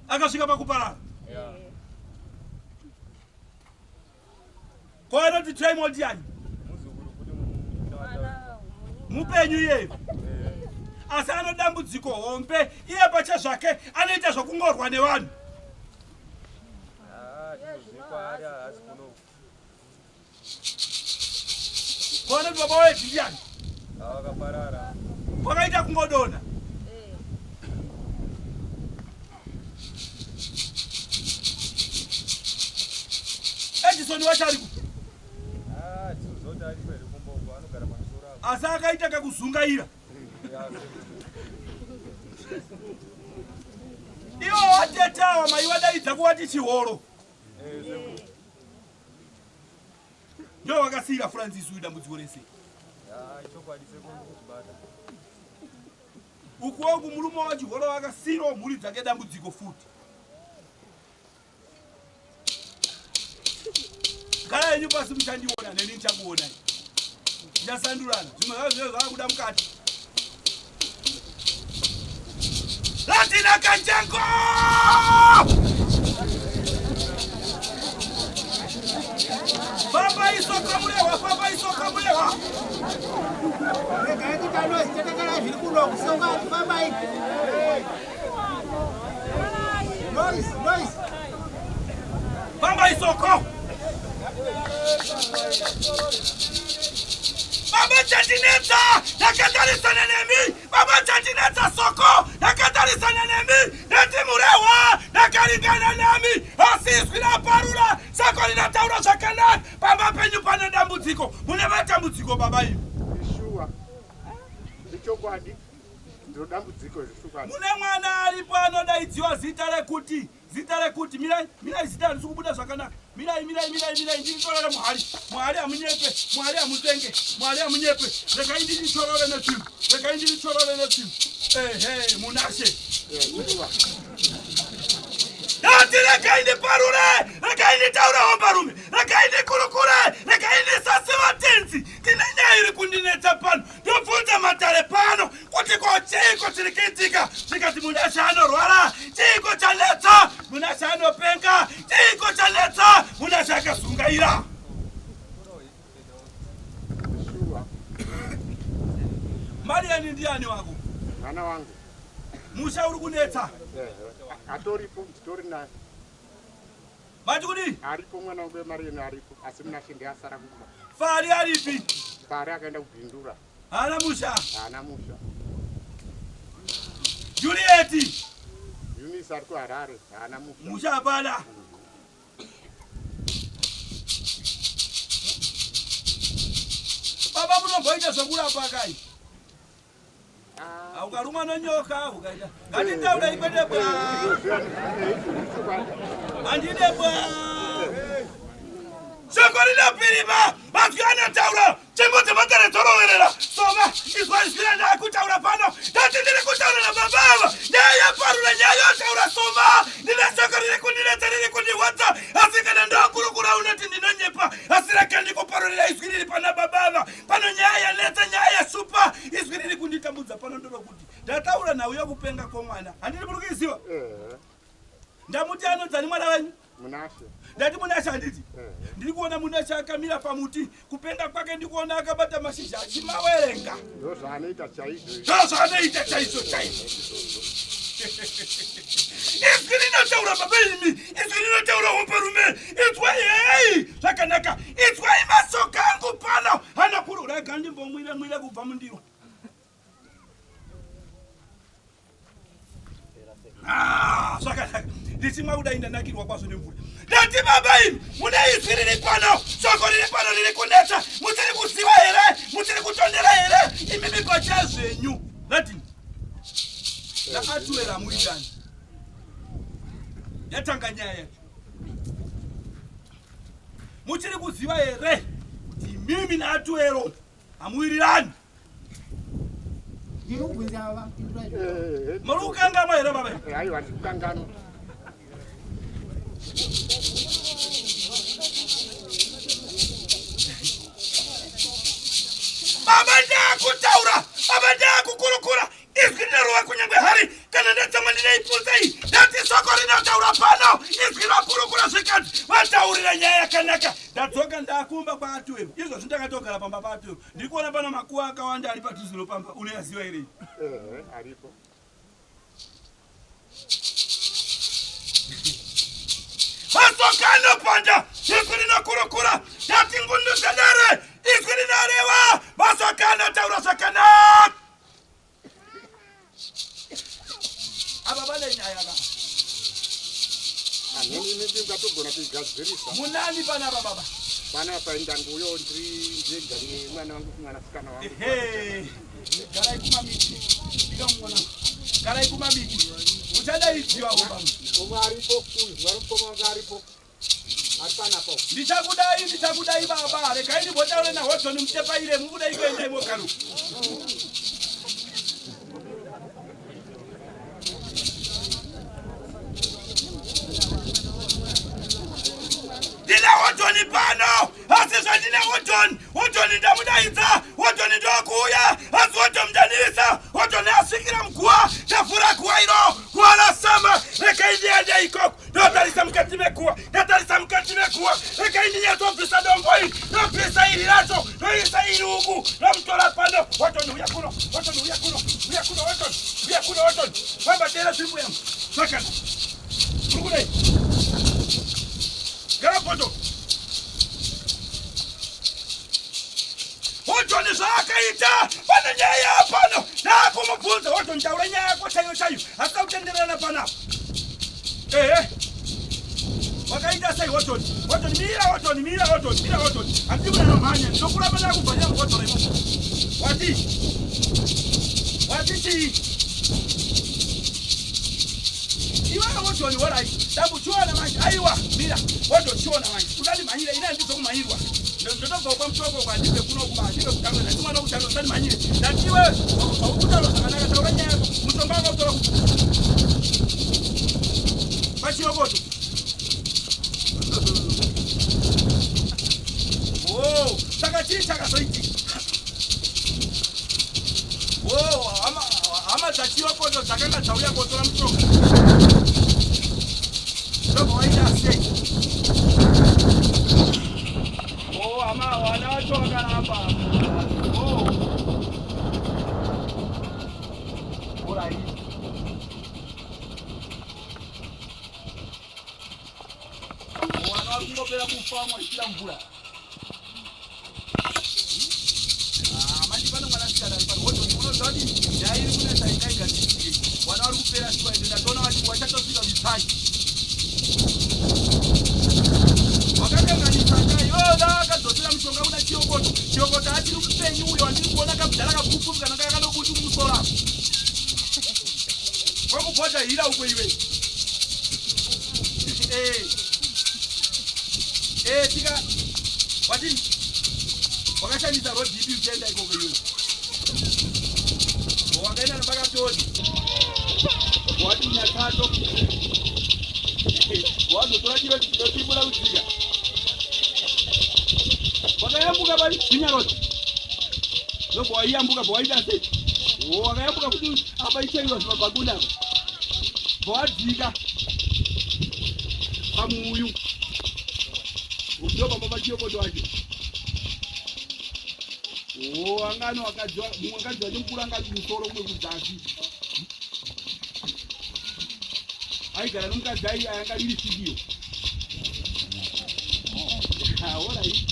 Akasvika pakuparara. Yeah. Ko anoti Trymore ndiyani? Mupenyu iyeyo. Asi ano dambudziko hombe iye pache zvake anoita zvokungorwa nevanhu. Ko anoti baba waiti ndiyani? Kwakaita kungodonha. Edison wacho ari kupi? Asi akaita kakuzungaira. Iwo watete awa mai wadaidza kuwati chihoro. Ndo wakasiira Francis uyu dambudziko rese. Ukuwo kumurume wachihoro akasiirawo mhuri dzake dambudziko futi. Gara henyu pasi muchandiona neni ndichakuonai. Tichasandurana. Zvimwe zvazvo zvinenge zvava kuda mukati. Latina Kanjengo! Famba isoka murehwa, famba isoka murehwa. Regai kuita noise tetekera zviri kuno kusonga fambai. Noise, noise. Famba isoko. Baba chandinetsa ndakatarisana nemi. Baba chandinetsa soko ndakatarisana nemi. Ndati murehwa ndakaringana nami. Asi izwi raparura soko rinataura zvakanaka. Pamba penyu pane dambudziko. Mune matambudziko baba imi. Shuwa. Ichokwadi. Ndiro dambudziko izvo Mune mwana aripo anodaidziwa zita rekuti zita rekuti mirai mirai zita harisi kubuda zvakanaka mirai mirai mirai mirai ndiritorere muhari muhari hamunyepe muhari hamutenge muhari hamunyepe regai ndiritorore netsvimbo regai ndiritorore netsvimbo ehe munashe ndati regai ndiparure regai nditaure hombarume regai ndikurukure regai ndisase vatenzi ndine nyaya iri kundinetsa pano ndobvunza matare pano kuti ko chiiko chiri kuitika zvikati munashe anorwara chiiko chanetsa munashe anopenga chiiko chanetsa munashe akazungaira Mariani ndiani wako? Mwana wangu. Musha uri kunetsa. Atoripo, nditori naye. Mati kudii? Aripo mwana wangu Mariani aripo, asi Munashe ndiye asara kumba. Fari aripi? Fari akaenda kubhindura. Haana musha. Haana musha. Juliet. Eunice ari kuHarare. Haana musha. Musha hapana. Baba munomboita zvekurapa kai? Ah, ukarumwa nonyoka ukaita ngatitaura ikwete bwa handide bwa shoko rinopirima mazwi anotaura tsvimbo dzematare dzoroverera soma izwa izwi randakutaura pano ndati ndiri kutaura nababa ava nyaya yaparura nyaya yotaura soma ndine shoko riri kundinetsa riri kundirwadza asi kana ndokurukura unoti ndinonyepa asi rega ndikuparurira izwi riri pana baba ava pano nyaya yanetsa nyaya yasupa izwi riri kunditambudza pano ndorokuti ndataura nhau yokupenga kwomwana handiri muri kuiziva eh. ndamuti anodzani mwana wenyu Munashe. Ndati Munashe handiti? Eh. Ndiri kuona Munashe akamira pamuti, kupenga kwake ndikuona akabata mashizha achimawerenga. Ndozvaanoita chaizvo. Ndozvaanoita chaizvo chaizvo. Izwi rinotaura baba imi, izwi rinotaura hoparume, izwai hei zvakanaka, izwai masoka angu pano, hana kuru rega ndimbomwire mwire kubva mundiro. Ah, zvakanaka ndichimwa kudai ndanakirwa kwazvo nemvura ndati baba imi mune izwi riri pano shoko riri pano riri kunetsa muchiri kuziva here muchiri kutondera here imimi pachezvenyu radini ndaatuera muitani yatanga nyaya yacho muchiri kuziva here kuti imimi naatuero hamuwirirani Muri kukanganwa here baba? Aiwa, ndiri kukanganwa. Baba ndakutaura, baba ndakukurukura, izwi rinorova kunyange hari kana ndatsamwa ndineipunza iyi ndati soko rinotaura pano izwi rakurukura zvikanzi vataurira nyaya yakanaka ndadzoka ndakumba kwaatuero izvozvi ndakatogara pamba paatuero ndiri kuona pano makuva akawanda ari padhuze nopamba unoyaziva here aripo masoka anopanda izwi rinokurukura ndati ngundu dzedare izwi rinoreva masoka anotaura zvakanaka apa pane nyaya ka ndingatogona kuigadzirisa munani panapa baba panapa ndanguyo ndiri ndega nemwana wangu mwanasikana wangu garai kumamiti ndikamwana garai kumamiti uchadaidziwa baba umwe aripo uyu mwari mukoma wangu aripo Ndichakudai, ndichakudai baba. Regai ndimbotaure naHodson Mutepaire, mubudai kuendai mogaru. Ndina Hodson pano, asi zvandina Hodson, Hodson ndamudaidza, Hodson ndokuuya, asi Hodson mudanisa, Hodson asvikira muguva, ndavhura guva iro, guva rasama, regai ndiende ikoko. Ndotarisa mukati mekuwa, ndatarisa mukati mekuwa, regai ndinyatsobvisa dombo iri, ndobvisa iri racho, ndoisa iri uku, ndomutora pano, watoni uya kuno, watoni uya kuno, uya kuno, watoni, uya kuno, watoni, famba teera tsvimbo yangu, zvakana, uri kudai, gara poto. Hotoni zvaakaita pane nyaya yapano ndakumubvunza Hotoni taura nyaya yako chaiyo chaiyo asina kutenderana panapa ehe wakaita sei Hotoni Hotoni mira Hotoni mira Hotoni mira Hotoni handidi kudaro mhanya ndinokuramba ndakubvanya muhotoro imomo wati wati chii iwewe Hotoni horai dambuchiona manje aiwa mira Hotoni chiona manje usandimhanyire ini handizokumhanyirwa ndotobva kwamutoko kwandibve kuno kuba handibve kutanga ndati mwana kutanga usandimhanyire ndati iwe aukutaura zvakanaka taura nyaya yako mushonga wakautora kupi pachiyokoto oh, saka chii chakazoitika oh, hama dzachiyokoto dzakanga dzauya kotora mushonga ndobva waita sei Oh, hama vana vacho vakaramba. Oh. Alright. Vana vari kungopera kufa vamwe vachipira mvura. Ah, manje pane mwanasikana. kuti nyaya iri kunetsa ingaigadzirike. Wana vari kupera shuwa ende ndatoona vati wachatosvika kuti tsai. Wakakanganisa ka iwewe da akadzosera mushonga kuna Chiyokoto. Chiyokoto achiri mupenyu uyo wandiri kuona kamudhara kapfupfupi kana kaya kanobutu kumusoro apo. Kwakubhodha hira uko iwe. Eh. Eh tika wati wakashandisa road ipi uchienda ikoko iwe? Wakaenda nepakatoni. Wati munyakato. Wazotora chiro chinotibura kudzika. Wakayambuka pari Jinya road. Ndobva waiyambuka bva waita sei? Wakayambuka kuti apa ichaiwa zvimabhakuni apa. Bva wadzika pamuuyu. Ndopamba pachiyokoto wacho. Oh, anga ano akadzi mumwe akadzi wacho mukuru anga ari kumusoro kumwe kudzasi. Aigara nomukadzi ai anga riri sikiyo. Horaiti.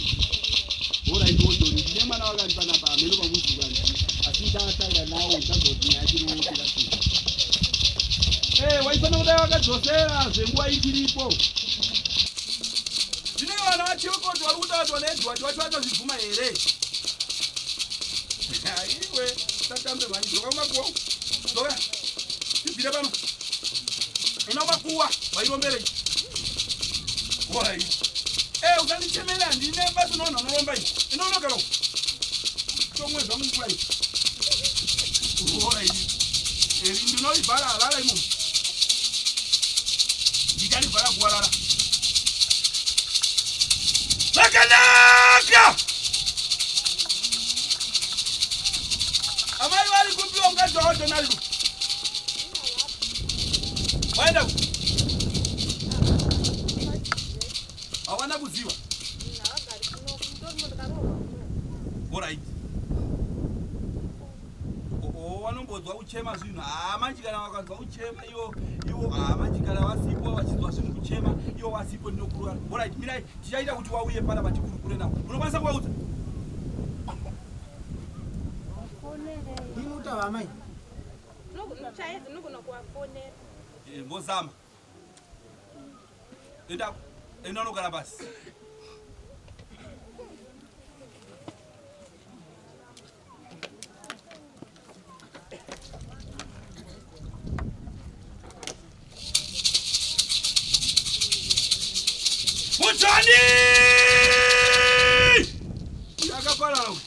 Horaiti wodoni. Ndine mwana wakati panapa hameno pamuzukuru asi ndataura nawo ndazoti nyaya tinoitira sei. Eh, waifanira kudai wakadzosera zvenguva ichiripo. Zvino vana vaChirokoti vari kutaura kuti vana Edward vacho vachazvibvuma here? Iwe satambe mhani dzoka kumakuwa dzoka tibvire pano ina kumakuwa wairomberei wai eh usandichemera ndine basa unoona unoromba iyi ina unogara uko tomwe zvangu mvura iyi orai eri ndinorivhara harara imomo ndicharivhara kuwarara zvakanaka amai vari kupiwa mukadzi wavo donald waenda ku hawana kuziva orit Oo vanombonzwa kuchema zvinhu haa manje kana vakanzwa kuchema ivo ivo haa manje kana vasipo vachinzwa zvinhu kuchema ivo vasipo ndinokurura orit mirai tichaita kuti wauye pana vatikurukure navo unokwanisa kuvaudza Ndimutava amai. Ndinogona kuvafonera. Eh, mbozama enda enda unogara pasi Mujani! Yakaparara uyu.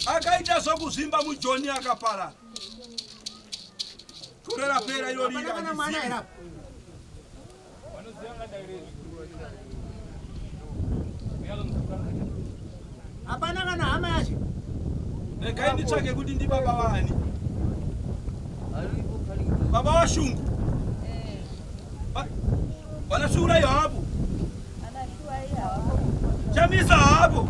Akaita zvokuzvimba mujoni akaparara. Gore rapera iro Hapana kana mwana here apa? Hapana kana hama yacho. Regai nditsvake kuti ndibaba vaani. Baba washungu. Vana Shurai hapo. Chamisa hapo.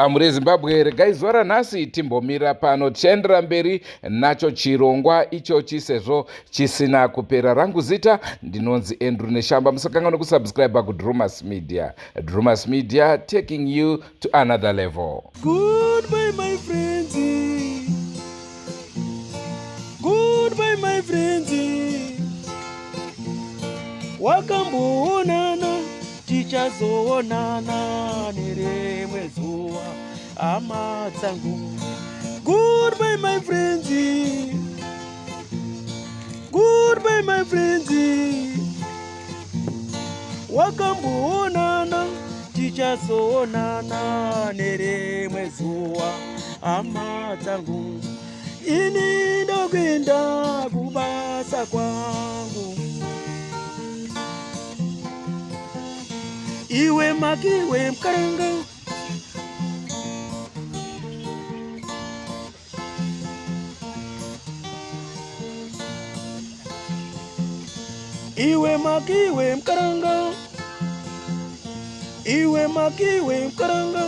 Amuri eZimbabwe, regai zuva ranhasi timbomira pano tichaendera mberi nacho chirongwa ichochi sezvo chisina kupera. Rangu zita ndinonzi Andrew Neshamba. Musakanganwe kusubscribe kuDrumas Media. Drumas Media taking you to another level. Goodbye my friends. Goodbye my friends. Wakamboonana tichazoonana nerimwe zuva hama dzangu. Goodbye my friends. Goodbye my friends. Wakamboonana tichazoonana nerimwe zuva hama dzangu. Ini ndokuenda kubasa kwangu. Iwe makiwe mkaranga. Iwe makiwe mkaranga. Iwe makiwe mkaranga.